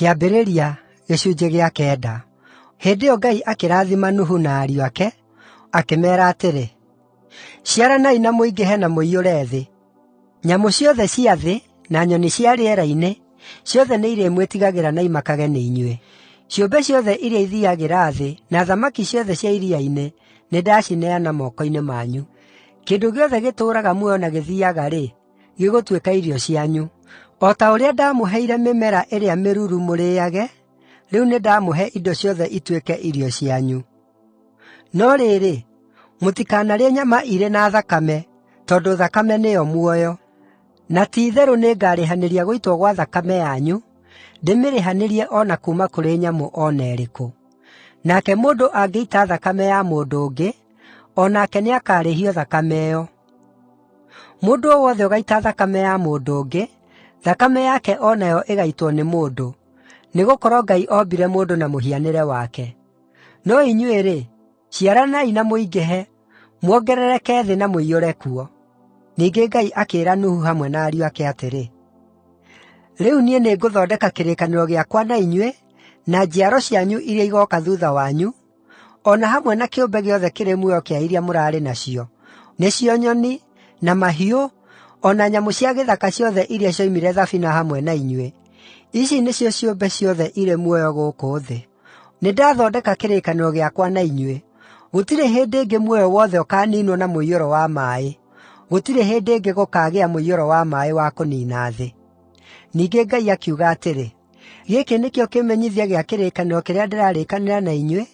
Kĩambĩrĩria gĩcunjĩ gĩa kenda. Hĩndĩ ĩyo Ngai akĩrathima Nuhu na ariũ ake, akĩmeera atĩrĩ, “Ciaranai na mũingĩhe na mũiyũre thĩ. Nyamũ ciothe cia thĩ na nyoni cia rĩera-inĩ, ciothe nĩirĩmwĩtigagĩra na imakage nĩ inyuĩ. Ciũmbe ciothe iria ithiiagĩra thĩ na thamaki ciothe cia iria-inĩ nĩndacineana moko-inĩ manyu. Kĩndũ gĩothe gĩtũũraga muoyo na gĩthiiaga-rĩ, gĩgũtuĩka irio cianyu. O ta ũrĩa ndamũheire mĩmera ĩrĩa mĩruru mũrĩĩage, rĩu nĩndamũhe indo ciothe ituĩke irio cianyu. No rĩrĩ, mũtikanarĩe nyama irĩ na thakame, tondũ thakame nĩyo muoyo. Na ti-itherũ nĩngarĩhanĩria gũitwo gwa thakame yanyu, ndĩmĩrĩhanĩrie o na kuuma kũrĩ nyamũ o na ĩrĩkũ. Nake mũndũ angĩita thakame ya mũndũ ũngĩ, o nake nĩakarĩhio thakame ĩyo. Mũndũ o wothe ũgaita thakame ya mũndũ ũngĩ, thakame yake o nayo ĩgaitwo nĩ mũndũ, nĩgũkorwo Ngai ombire mũndũ na mũhianĩre wake. No inyuĩ-rĩ, ciaranai na mũingĩhe, muongerereke thĩ na mũiyũre kuo.” Ningĩ Ngai akĩĩra Nuhu hamwe na ariũ ake atĩrĩ, “Rĩu niĩ nĩngũthondeka kĩrĩkanĩro gĩakwa na inyuĩ na njiaro cianyu iria igooka thuutha wanyu, o na hamwe na kĩũmbe gĩothe kĩrĩ muoyo kĩa iria mũraarĩ nacio, nĩcio nyoni, na mahiũ, o na nyamũ cia gĩthaka ciothe iria cioimire thabina hamwe na inyuĩ. Ici nĩcio ciũmbe ciothe irĩ muoyo gũkũ thĩ. Nĩndathondeka kĩrĩkanĩro gĩakwa na inyuĩ: Gũtirĩ hĩndĩ ĩngĩ muoyo wothe ũkaaniinwo na mũiyũro wa maaĩ. Gũtirĩ hĩndĩ ĩngĩ gũkaagĩa mũiyũro wa maaĩ wa kũniina thĩ. Ningĩ Ngai akiuga atĩrĩ, Gĩkĩ nĩkĩo kĩmenyithia gĩa kĩrĩkanĩro kĩrĩa ndĩrarĩkanĩra na inyuĩ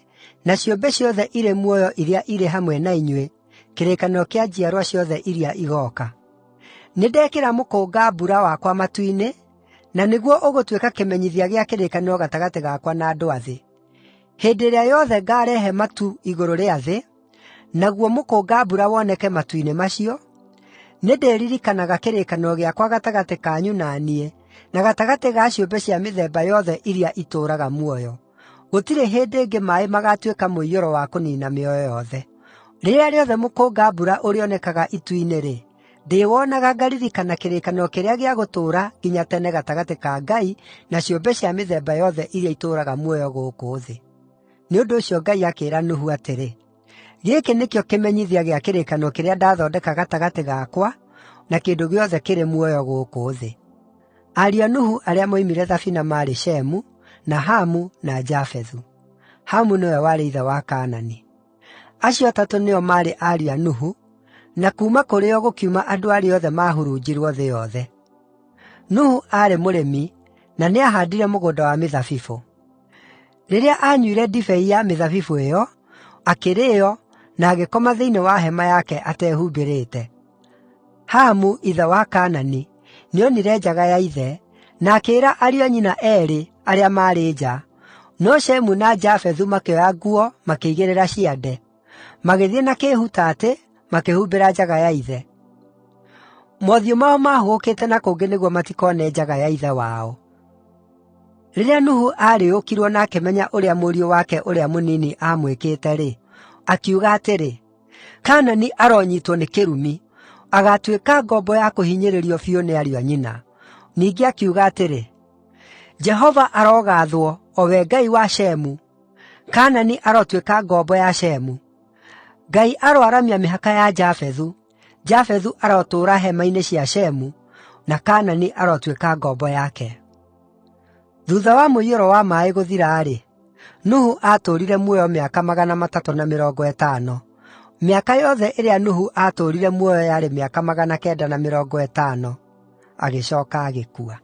na ciũmbe ciothe irĩ muoyo iria irĩ hamwe na inyuĩ, kĩrĩkanĩro kĩa njiarwa ciothe iria igooka. Nĩndekĩra mũkũnga-mbura wakwa matu-inĩ, na nĩguo ũgũtuĩka kĩmenyithia gĩa kĩrĩkanĩro gatagatĩ gakwa na andũ a thĩ. Hĩndĩ ĩrĩa yothe ngaarehe matu igũrũ rĩa thĩ, naguo mũkũnga-mbura woneke matu-inĩ macio, nĩndĩĩririkanaga kĩrĩkanĩro gĩakwa gatagatĩ kanyu na niĩ, na gatagatĩ ga ciũmbe cia mĩthemba yothe iria itũũraga muoyo. Gũtirĩ hĩndĩ ĩngĩ maaĩ magaatuĩka mũiyũro wa kũniina mĩoyo yothe. Rĩrĩa rĩothe mũkũnga-mbura ũrĩonekaga itu-inĩ-rĩ, ndĩĩwonaga ngaririkana kĩrĩkanĩro kĩrĩa gĩa gũtũũra nginya tene gatagatĩ ka Ngai na ciũmbe cia mĩthemba yothe iria itũũraga muoyo gũkũ thĩ. Nĩ ũndũ ũcio Ngai akĩĩra Nuhu atĩrĩ, “Gĩkĩ nĩkĩo kĩmenyithia gĩa kĩrĩkanĩro kĩrĩa ndathondeka gatagatĩ gakwa na kĩndũ gĩothe kĩrĩ muoyo gũkũ thĩ.” Ariũ a Nuhu arĩa moimire thabina maarĩ Shemu, na Hamu na Jafethu. Hamu nĩwe warĩ ithe wa Kaanani. Acio atatũ nĩo maarĩ ariũ a Nuhu, na kuuma kũrĩ o gũkiuma andũ arĩa othe maahurunjirwo thĩ yothe. Nuhu aarĩ mũrĩmi na nĩahaandire mũgũnda wa mĩthabibũ. Rĩrĩa aanyuire ndibei ya mĩthabibũ ĩyo, akĩrĩĩo na agĩkoma thĩinĩ wa hema yake atehumbĩrĩte. Hamu, ithe wa Kaanani, nĩonire njaga ya ithe, na akĩĩra ariũ a nyina eerĩ arĩa maarĩ nja. No Shemu na Jafethu makĩoya nguo makĩigĩrĩra ciande, magĩthiĩ na kĩĩhutaatĩ makĩhumbĩra njaga ya ithe. Mothiũ mao maahũgũkĩte na kũngĩ nĩguo matikone njaga ya ithe wao. Rĩrĩa Nuhu aarĩĩũkirwo na akĩmenya ũrĩa mũriũ wake ũrĩa mũnini aamwĩkĩte-rĩ, akiuga atĩrĩ, Kaanani aronyiitwo nĩ kĩrumi! Agaatuĩka ngombo ya kũhinyĩrĩrio biũ nĩ ariũ a nyina. Ningĩ akiuga atĩrĩ, Jehova arogaathwo, o we Ngai wa Shemu! Kaanani arotuĩka ngombo ya Shemu. Ngai aroaramia mĩhaka ya Jafethu! Jafethu arotũũra hema-inĩ cia Shemu, na Kaanani arotuĩka ngombo yake. Thuutha wa mũiyũro wa maaĩ gũthira-rĩ, Nuhu aatũũrire muoyo mĩaka 350. Mĩaka yothe ĩrĩa Nuhu aatũũrire muoyo yarĩ mĩaka 950, agĩcooka agĩkua.